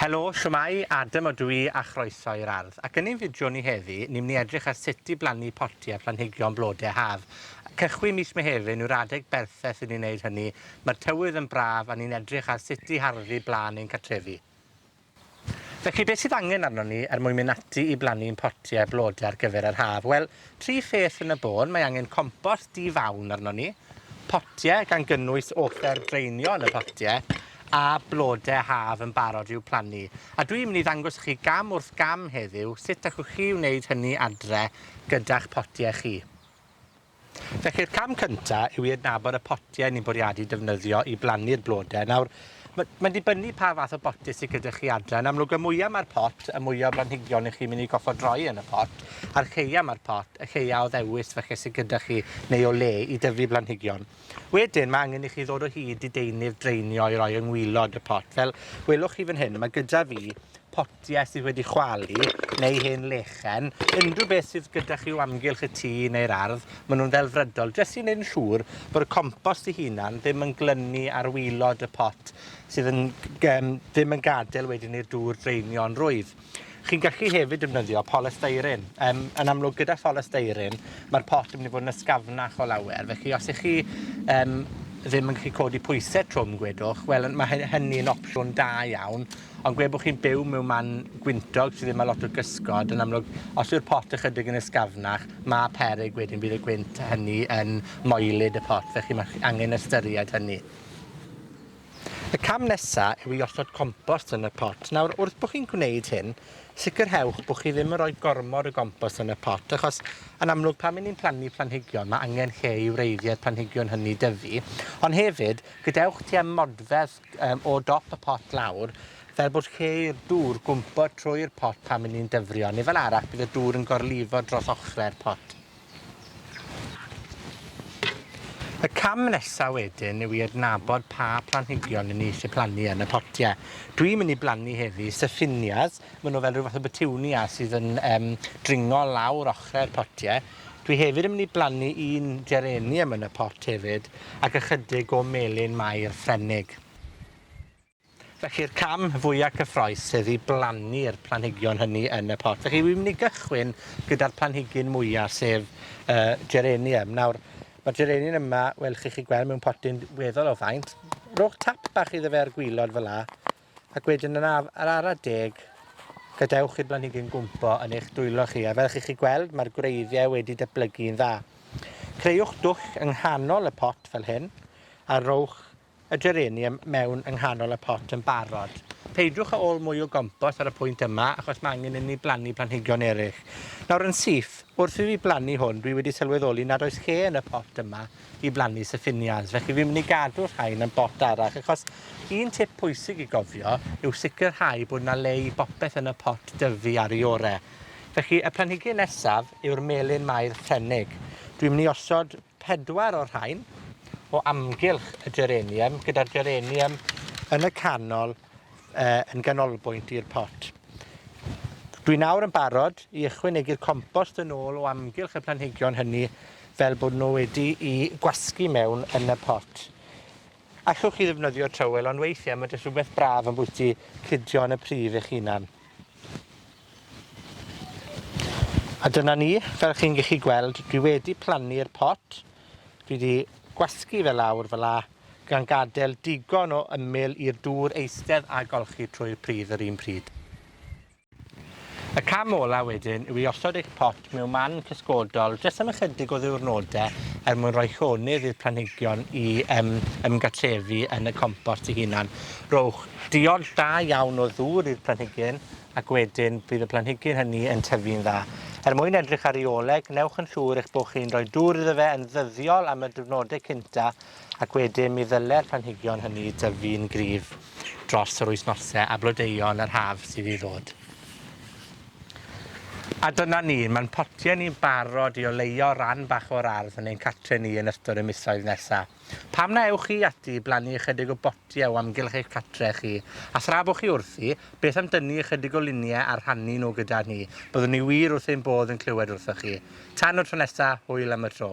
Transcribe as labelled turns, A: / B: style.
A: Helo, shwmae, Adam ydw i a chroeso i'r ardd. Ac yn ein fideo ni heddi, ni'n mynd i edrych ar sut i blannu potiau planhigion blode haf. Cychwyn mis Mehefin yw'r adeg berffeth i ni wneud hynny. Mae'r tywydd yn braf a ni'n edrych ar sut i harddu blaen ein cartrefi. Felly, beth sydd angen arnon ni er mwyn mynd ati i blannu'n potiau blode ar gyfer yr haf? Wel, tri pheth yn y bôn. Mae angen compost di-fawn arnon ni, potiau gan gynnwys offer draenio yn y potiau, a blode haf yn barod i'w plannu. A dwi'n mynd i ddangos i chi gam wrth gam heddiw sut allwch chi wneud hynny adre gyda'ch potiau chi. Felly'r cam cynta yw i adnabod y potie ni'n bwriadu defnyddio i blannu'r blode. Nawr, ma' mae'n dibynnu pa fath o botie sy gyda chi adre. Yn amlwg, y mwya ma'r pot, y mwya o blanhigion 'ych chi myn' i goffod roi yn y pot, a'r lleia ma'r pot, y lleia o ddewis falle sy gyda chi, neu o le i dyfu blanhigion. Wedyn, ma' angen i chi ddod o hyd i deunydd draenio i roi yng ngwilod y pot. Fel welwch chi fan hyn, ma' gyda fi potie sydd wedi chwalu, neu hen lechen, unrhyw beth sydd gyda chi o amgylch y tŷ neu'r ardd, ma' nw'n ddelfrydol, jyst i neud yn siŵr bod y compost 'i hunan ddim yn glynu ar wilod y pot, sydd yn g- yym, ddim yn gadel wedyn i'r dŵr draenio'n rwydd. Chi'n gallu hefyd defnyddio polystyren. Yym, yn amlwg, gyda pholystyren, ma'r pot yn mynd i fod yn ysgafnach o lawer. Felly, os 'ych chi, yym, ddim yn gallu codi pwyse trwm, gwedwch, wel, yn, ma' hynny yn opsiwn da iawn. Ond gwe' bo' chi'n byw mewn man gwyntog sy ddim â lot o gysgod, yn amlwg, os yw'r pot ychydig yn ysgafnach, ma' peryg wedyn bydd y gwynt hynny yn moelyd y pot, felly ma' angen ystyried hynny. Y cam nesa yw i osod compost yn y pot. Nawr, wrth bo' chi'n gwneud hyn, sicrhewch bo' chi ddim yn rhoi gormod o gompost yn y pot, achos yn amlwg pan 'yn ni'n plannu planhigion, ma' angen lle i wreiddie'r planhigion hynny dyfu. Ond hefyd, gadewch tua modfedd yym o dop y pot lawr, fel bod lle i'r dŵr gwmpo trwy'r pot pan 'yn ni'n dyfrio, neu fel arall bydd y dŵr yn gorlifo dros ochre'r pot. Y cam nesa wedyn yw i adnabod pa planhigion 'yn ni isie plannu yn y potie. Dwi'n mynd i blannu heddi Syphinias, ma' nw fel ryw fath o betunia sydd yn yym dringo lawr ochre'r potie. Dwi hefyd yn mynd i blannu un geranium yn y pot hefyd, ac ychydig o Melyn Mair Ffrenig. Felly'r cam fwya cyffrous sydd i blannu'r planhigion hynny yn y pot. Felly, wi'n mynd i gychwyn gyda'r planhigyn mwya, sef y geranium. Nawr, ma'r geranium yma, wel, chi 'llu gweld mewn potyn weddol o faint. Rowch tap bach iddo fe ar gwilod fela, ac wedyn yn af-, ar ara deg, gadewch i'r blanhigyn gwmpo yn eich dwylo chi. A fel chi 'llu gweld, ma'r gwreiddie wedi datblygu'n dda. Creuwch dwll yng nghanol y pot fel hyn, a rowch y geranium mewn yng nghanol y pot yn barod. Peidiwch â ôl mwy o gompost ar y pwynt yma, achos ma' angen i ni blannu planhigion eryll. Nawr yn syth, wrth i fi blannu hwn, dwi wedi sylweddoli nad oes lle yn y pot yma i blannu syffinias, felly fi'n mynd i gadw rhain yn bot arall, achos un tip pwysig i gofio yw sicrhau bod 'na le i bopeth yn y pot dyfu ar 'i ore. Felly, y planhigyn nesaf yw'r Melyn Mair Ffrenig. Dwi'n mynd i osod pedwar o'r rhain o amgylch y geranium, gyda'r geranium yn y canol, uh, yn ganolbwynt i'r pot. Dwi nawr yn barod i ychwanegu'r compost yn ôl o amgylch y planhigion hynny fel bod nhw wedi 'u gwasgu mewn yn y pot. Allwch chi ddefnyddio trywel, ond weithiau mae jyst rhywbeth braf yn bwyty cydio yn y pridd eich hunan. A dyna ni, fel chi'n gallu gweld, dwi wedi plannu'r pot. Dwi 'di gwasgu fe lawr fela, gan gadel digon o ymyl i'r dŵr eistedd a golchi trwy'r pridd yr un pryd. Y cam ola wedyn yw i osod eich pot mewn man cysgodol, jyst am ychydig o ddiwrnode, er mwyn rhoi llonydd i'r planhigion i yym ymgatrefu yn y compost 'u hunan. Rowch diod da iawn o ddŵr i'r planhigyn, ac wedyn bydd y planhigyn hynny yn tyfu'n dda. Er mwyn edrych ar 'i ôl e, gwnewch yn siŵr eich bod chi'n rhoi dŵr iddo fe yn ddyddiol am y diwrnode cynta, ac wedyn mi ddyle'r planhigion hynny dyfu'n gryf dros yr wythnose a blodeuo yn yr haf sydd i ddod. A dyna ni, ma'n potie ni'n barod i oleuo ran bach o'r ardd yn ein catre ni yn ystod y misoedd nesa. Pam na ewch chi ati i blannu ychydig o botie o amgylch eich catre chi? A thra bo' chi wrthi, beth am dynnu ychydig o lunie a rhannu nhw gyda ni? Byddwn ni wir wrth ein bodd yn clywed wrthoch chi. Tan y tro nesa, hwyl am y tro.